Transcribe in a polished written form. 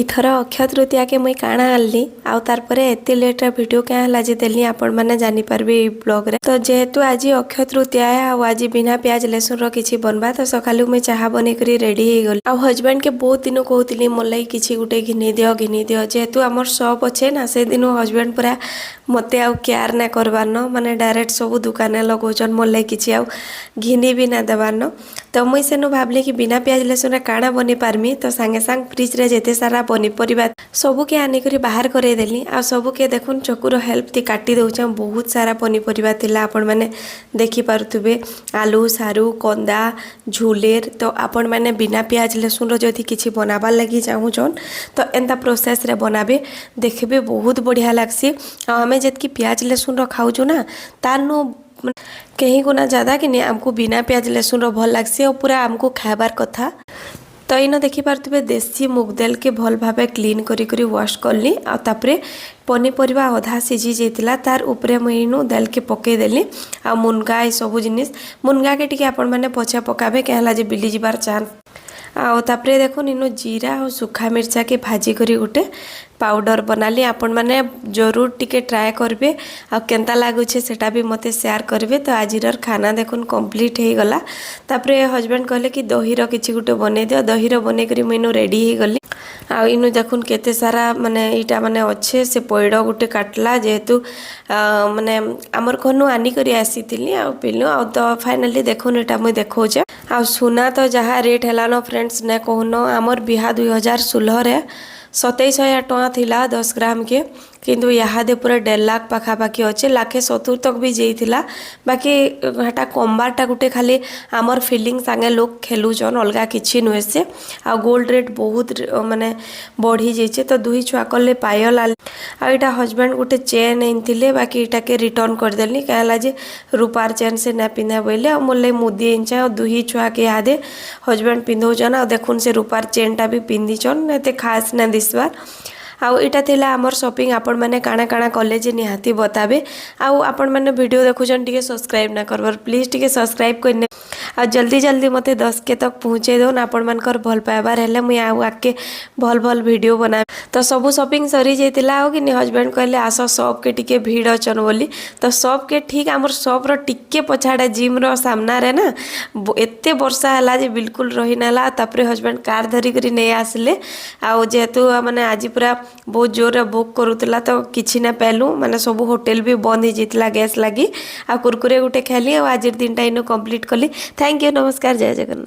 ଇଥର ଅକ୍ଷୟ ତୃତୀୟାକେ ମୁଇଁ କାଣା ଆଣିଲି ଆଉ ତାରପରେ ଏତେ ଲେଟ୍ରେ ଭିଡ଼ିଓ କାଁ ହେଲା ଯେ ଦେଲି, ଆପଣମାନେ ଜାଣିପାରିବେ ଏଇ ବ୍ଲଗ୍ରେ। ତ ଯେହେତୁ ଆଜି ଅକ୍ଷୟ ତୃତୀୟା ଆଉ ଆଜି ବିନା ପିଆଜ ଲେସୁନର କିଛି ବନବା, ତ ସକାଳୁ ମୁଇଁ ଚାହା ବନେଇକରି ରେଡ଼ି ହେଇଗଲି। ଆଉ ହଜବେଣ୍ଡକେ ବହୁତ ଦିନ କହୁଥିଲି, ମୋର୍ ଲାଗି କିଛି ଗୋଟେ ଘିନି ଦିଅ, ଘିନି ଦିଅ। ଯେହେତୁ ଆମର୍ ସପ୍ ଅଛେ ନା, ସେଦିନୁ ହଜବେଣ୍ଡ ପୁରା ମତେ ଆଉ କେୟାର ନା କରବାର୍ ନ, ମାନେ ଡାଇରେକ୍ଟ ସବୁ ଦୁକାନେ ଲଗଉଛନ୍, ମୋର୍ ଲାଗି କିଛି ଆଉ ଘିନି ବି ନା ଦେବାର୍ ନ। ତ ମୁଇଁ ସେନୁ ଭାବଲି କି ବିନା ପିଆଜ ଲେସୁନରେ କାଣା ବନେଇ ପାରମି। ତ ସାଙ୍ଗେ ସାଙ୍ଗେ ଫ୍ରିଜରେ ଯେତେ ସାରା ପନିପରିବା ସବୁକେ ଆନିକରି ବାହାର କରେଇଦେଲି ଆଉ ସବୁକେ ଦେଖୁନ୍ ଚକୁର ହେଲ୍ପ ଥି କାଟି ଦଉଛେଁ। ବହୁତ ସାରା ପନିପରିବା ଥିଲା, ଆପଣମାନେ ଦେଖିପାରୁଥିବେ, ଆଲୁ, ସାରୁ, କନ୍ଦା, ଝୁଲେର। ତ ଆପଣମାନେ ବିନା ପିଆଜ ଲେସୁନର ଯଦି କିଛି ବନାବାର୍ ଲାଗି ଚାହୁଁଛନ୍, ତ ଏନ୍ତା ପ୍ରୋସେସ୍ରେ ବନାବେ, ଦେଖିବେ ବହୁତ ବଢ଼ିଆ ଲାଗ୍ସି। ଆଉ ଆମେ ଯେତ୍କି ପିଆଜ ଲେସୁନର ଖାଉଛୁ ନା, ତାର୍ନୁ କେହି ଗୁନା ଜାଦା କିନି ଆମକୁ ବିନା ପିଆଜ ଲେସୁନର ଭଲ୍ ଲାଗ୍ସି ଆଉ ପୁରା ଆମକୁ ଖାଇବାର୍ କଥା। ତ ଇନ ଦେଖିପାରୁଥିବେ, ଦେଶୀ ମୁଗ୍ ଦାଲକେ ଭଲ ଭାବେ କ୍ଲିନ୍ କରି କରି ୱାଶ୍ କଲି ଆଉ ତାପରେ ପନିପରିବା ଅଧା ସିଝି ଯାଇଥିଲା, ତାର୍ ଉପରେ ମୁଇଁ ଇନୁ ଦାଲକେ ପକେଇଦେଲି। ଆଉ ମୁନଗା ଏସବୁ ଜିନିଷ୍, ମୁନଗାକେ ଟିକେ ଆପଣମାନେ ପଛେ ପକାବେ, କାଁ ହେଲା ଯେ ବିଲି ଯିବାର ଚାନ୍ସ। ଆଉ ତାପରେ ଦେଖୁନ୍, ଇନୁ ଜିରା ଆଉ ଶୁଖା ମିର୍ଚାକେ ଭାଜି କରି ଗୋଟେ ପାଉଡ଼ର ବନାଲି। ଆପଣମାନେ ଜରୁର ଟିକେ ଟ୍ରାଏ କରିବେ ଆଉ କେନ୍ତା ଲାଗୁଛେ ସେଟା ବି ମୋତେ ସେୟାର କରିବେ। ତ ଆଜିର ଖାନା ଦେଖୁନ୍ କମ୍ପ୍ଲିଟ୍ ହେଇଗଲା। ତାପରେ ହଜବେଣ୍ଡ କହିଲେ କି ଦହିର କିଛି ଗୋଟେ ବନେଇ ଦିଅ। ଦହିର ବନେଇକରି ମୁଇଁ ଇନୁ ରେଡ଼ି ହେଇଗଲି। ଆଉ ଇନୁ ଦେଖୁନ୍ କେତେ ସାରା ମାନେ ଇଟା ମାନେ ଅଛେ। ସେ ପଇଡ଼ ଗୋଟେ କାଟଲା, ଯେହେତୁ ମାନେ ଆମର୍ ଘରନୁ ଆନିକରି ଆସିଥିଲି ଆଉ ପିଲୁ। ଆଉ ତ ଫାଇନାଲି ଦେଖୁନ୍, ଏଇଟା ମୁଇଁ ଦେଖଉଛେ। ଆଉ ସୁନା ତ ଯାହା ରେଟ୍ ହେଲାନ ଫ୍ରେଣ୍ଡସ୍, ନାଇଁ କହୁନ। ଆମର୍ ବିହା 2016ରେ 27,000 ଟଙ୍କା ଥିଲା 10 ଗ୍ରାମକେ, କିନ୍ତୁ ଇହାଦେ ପୁରା 1.5 ଲାଖ ପାଖାପାଖି ଅଛେ, ଲାଖେ 70 ତକ୍ ବି ଯାଇଥିଲା। ବାକି ହେଟା କମବାରଟା ଗୋଟେ ଖାଲି ଆମର୍ ଫିଲିଙ୍ଗ ସାଙ୍ଗେ ଲୋକ୍ ଖେଲୁଛନ୍, ଅଲଗା କିଛି ନୁହେଁ ସେ। ଆଉ ଗୋଲ୍ଡ ରେଟ୍ ବହୁତ ମାନେ ବଢ଼ି ଯାଇଛେ। ତ ଦୁହି ଛୁଆ କଲେ ପାୟଲ ଆଉ ଏଇଟା ହଜବେଣ୍ଡ ଗୋଟେ ଚେନ୍ ଆଣିଥିଲେ, ବାକି ଏଇଟାକେ ରିଟର୍ନ କରିଦେଲି, କାଁ ହେଲା ଯେ ରୂପାର ଚେନ୍ ସେ ନାଇଁ ପିନ୍ଧେ ବୋଇଲେ। ଆଉ ମୋର୍ ଲାଗି ମୁଦି ଆଣିଛେ ଆଉ ଦୁହି ଛୁଆକେ ଇହାଦେ ହଜବେଣ୍ଡ ପିନ୍ଧଉଛନ୍। ଆଉ ଦେଖୁନ୍, ସେ ରୂପାର ଚେନ୍ଟା ବି ପିନ୍ଧିଛନ୍, ଏତେ ଖାସ୍ ନାଇଁ ଦିଶବାର୍। ଆଉ ଏଇଟା ଥିଲା ଆମର ସପିଂ। ଆପଣମାନେ କାଣା କାଣା କଲେ ଯେ ନିହାତି ବତାବେ। ଆଉ ଆପଣମାନେ ଭିଡ଼ିଓ ଦେଖୁଛନ୍, ଟିକେ ସବସ୍କ୍ରାଇବ୍ ନା କରବାର୍, ପ୍ଲିଜ୍ ଟିକେ ସବସ୍କ୍ରାଇବ୍ କରିନେ ଆଉ ଜଲ୍ଦି ଜଲ୍ଦି ମୋତେ 10K ତକ୍ ପହଞ୍ଚେଇ ଦଉନ୍। ଆପଣମାନଙ୍କର ଭଲ ପାଇବାର ହେଲେ ମୁଇଁ ଆଉ ଆଗ୍କେ ଭଲ ଭଲ ଭିଡ଼ିଓ ବନାବି। ତ ସବୁ ସପିଂ ସରି ଯାଇଥିଲା ଆଉ କିନି ହଜବେଣ୍ଡ କହିଲେ, ଆସ ସପ୍କେ ଟିକେ ଭିଡ଼ ଅଛନ୍ ବୋଲି। ତ ସପ୍କେ ଠିକ୍ ଆମର ସପ୍ର ଟିକେ ପଛାଡ଼େ ଜିମ୍ର ସାମ୍ନାରେ ନା ଏତେ ବର୍ଷା ହେଲା ଯେ ବିଲକୁଲ ରହି ନାଇଁ ହେଲା। ତାପରେ ହଜବେଣ୍ଡ କାର୍ ଧରିକରି ନେଇ ଆସିଲେ। ଆଉ ଯେହେତୁ ମାନେ ଆଜି ପୁରା ବହୁତ ଜୋରରେ ଭୋକ କରୁଥିଲା, ତ କିଛି ନା ପାଇଲୁ, ମାନେ ସବୁ ହୋଟେଲ ବି ବନ୍ଦ ହେଇଯାଇଥିଲା ଗ୍ୟାସ୍ ଲାଗି। ଆଉ କୁରକୁରେ ଗୋଟେ ଖାଇଲି ଆଉ ଆଜିର ଦିନଟା ଇନୁ କମ୍ପ୍ଲିଟ୍ କଲି। Thank you, ନମସ୍କାର, ଜୟ ଜଗନ୍ନାଥ।